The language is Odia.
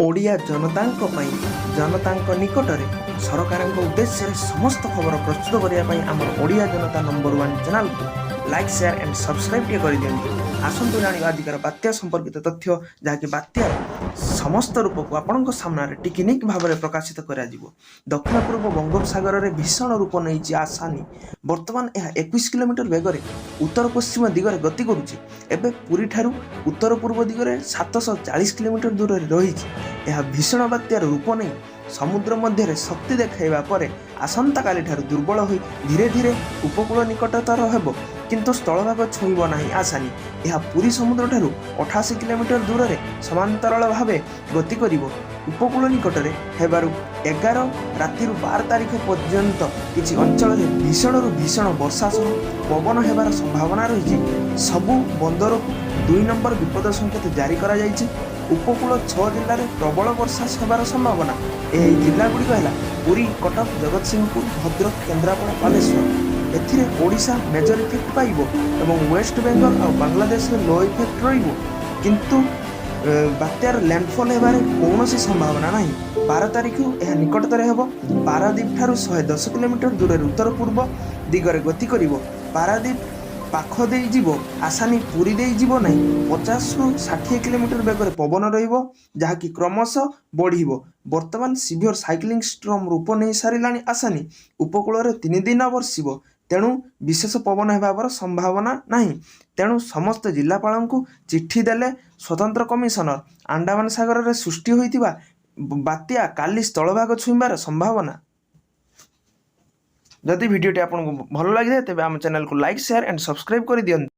ଓଡ଼ିଆ ଜନତାଙ୍କ ପାଇଁ, ଜନତାଙ୍କ ନିକଟରେ, ସରକାରଙ୍କ ଉଦ୍ଦେଶ୍ୟରେ ସମସ୍ତ ଖବର ପ୍ରସ୍ତୁତ କରିବା ପାଇଁ ଆମର ଓଡ଼ିଆ ଜନତା ନମ୍ବର ୱାନ୍ ଚ୍ୟାନେଲକୁ ଲାଇକ୍, ସେୟାର ଆଣ୍ଡ ସବସ୍କ୍ରାଇବ୍ ଟିକେ କରିଦିଅନ୍ତୁ। ଆସନ୍ତୁ ଜାଣିବା ଆଜିକାର ବାତ୍ୟା ସମ୍ପର୍କିତ ତଥ୍ୟ, ଯାହାକି ବାତ୍ୟାର ସମସ୍ତ ରୂପକୁ ଆପଣଙ୍କ ସାମ୍ନାରେ ଟିକିନିକ୍ ଭାବରେ ପ୍ରକାଶିତ କରାଯିବ। ଦକ୍ଷିଣ ପୂର୍ବ ବଙ୍ଗୋପସାଗରରେ ଭୀଷଣ ରୂପ ନେଇଛି ଆସାନି। ବର୍ତ୍ତମାନ ଏହା 21 କିଲୋମିଟର ବେଗରେ ଉତ୍ତର ପଶ୍ଚିମ ଦିଗରେ ଗତି କରୁଛି। ଏବେ ପୁରୀଠାରୁ ଉତ୍ତର ପୂର୍ବ ଦିଗରେ 740 କିଲୋମିଟର ଦୂରରେ ରହିଛି। ଏହା ଭୀଷଣ ବାତ୍ୟାର ରୂପ ନେଇ ସମୁଦ୍ର ମଧ୍ୟରେ ଶକ୍ତି ଦେଖାଇବା ପରେ ଆସନ୍ତାକାଲିଠାରୁ ଦୁର୍ବଳ ହୋଇ ଧୀରେ ଧୀରେ ଉପକୂଳ ନିକଟତର ହେବ, କିନ୍ତୁ ସ୍ଥଳଭାଗ ଛୁଇଁବ ନାହିଁ ଆସାନି। ଏହା ପୁରୀ ସମୁଦ୍ରଠାରୁ 88 କିଲୋମିଟର ଦୂରରେ ସମାନ୍ତରାଳ ଭାବେ ଗତି କରିବ। ଉପକୂଳ ନିକଟରେ ହେବାରୁ 11 ରାତିରୁ 12 ତାରିଖ ପର୍ଯ୍ୟନ୍ତ କିଛି ଅଞ୍ଚଳରେ ଭୀଷଣରୁ ଭୀଷଣ ବର୍ଷା ସହ ପବନ ହେବାର ସମ୍ଭାବନା ରହିଛି। ସବୁ ବନ୍ଦରକୁ 2 ନମ୍ବର ବିପଦ ସଂକେତ ଜାରି କରାଯାଇଛି। ଉପକୂଳ ଛଅ ଜିଲ୍ଲାରେ ପ୍ରବଳ ବର୍ଷା ହେବାର ସମ୍ଭାବନା। ଏହି ଜିଲ୍ଲାଗୁଡ଼ିକ ହେଲା ପୁରୀ, କଟକ, ଜଗତସିଂହପୁର, ଭଦ୍ରକ, କେନ୍ଦ୍ରାପଡ଼ା, ବାଲେଶ୍ୱର। ଏଥିରେ ଓଡ଼ିଶା ମେଜର ଇଫେକ୍ଟ ପାଇବ ଏବଂ ୱେଷ୍ଟ ବେଙ୍ଗଲ ଆଉ ବାଂଲାଦେଶରେ ଲୋ ଇଫେକ୍ଟ ରହିବ। କିନ୍ତୁ ବାତ୍ୟାର ଲ୍ୟାଣ୍ଡଫଲ୍ ହେବାରେ କୌଣସି ସମ୍ଭାବନା ନାହିଁ। 12 ତାରିଖରୁ ଏହା ନିକଟତର ହେବ। ପାରାଦ୍ୱୀପ ଠାରୁ 110 କିଲୋମିଟର ଦୂରରେ ଉତ୍ତର ପୂର୍ବ ଦିଗରେ ଗତି କରିବ। ପାରାଦ୍ୱୀପ ପାଖ ଦେଇ ଯିବ ଆସାନି, ପୁରୀ ଦେଇ ଯିବ ନାହିଁ। 50ରୁ 60 କିଲୋମିଟର ବେଗରେ ପବନ ରହିବ, ଯାହାକି କ୍ରମଶଃ ବଢ଼ିବ। ବର୍ତ୍ତମାନ ସିଭିୟର ସାଇକ୍ଲୋନିକ୍ ଷ୍ଟର୍ମ ରୂପ ନେଇ ସାରିଲାଣି ଆସାନି। ଉପକୂଳରେ 3 ଦିନ ବର୍ଷିବ, ତେଣୁ ବିଶେଷ ପବନ ହେବାର ସମ୍ଭାବନା ନାହିଁ। ତେଣୁ ସମସ୍ତ ଜିଲ୍ଲାପାଳଙ୍କୁ ଚିଠି ଦେଲେ ସ୍ୱତନ୍ତ୍ର କମିଶନର। ଆଣ୍ଡାମାନ ସାଗରରେ ସୃଷ୍ଟି ହୋଇଥିବା ବାତ୍ୟା କାଲି ସ୍ଥଳଭାଗ ଛୁଇଁବାର ସମ୍ଭାବନା। ଯଦି ଭିଡ଼ିଓଟି ଆପଣଙ୍କୁ ଭଲ ଲାଗିଥାଏ, ତେବେ ଆମ ଚ୍ୟାନେଲକୁ ଲାଇକ୍, ସେୟାର ଆଣ୍ଡ ସବସ୍କ୍ରାଇବ୍ କରିଦିଅନ୍ତୁ।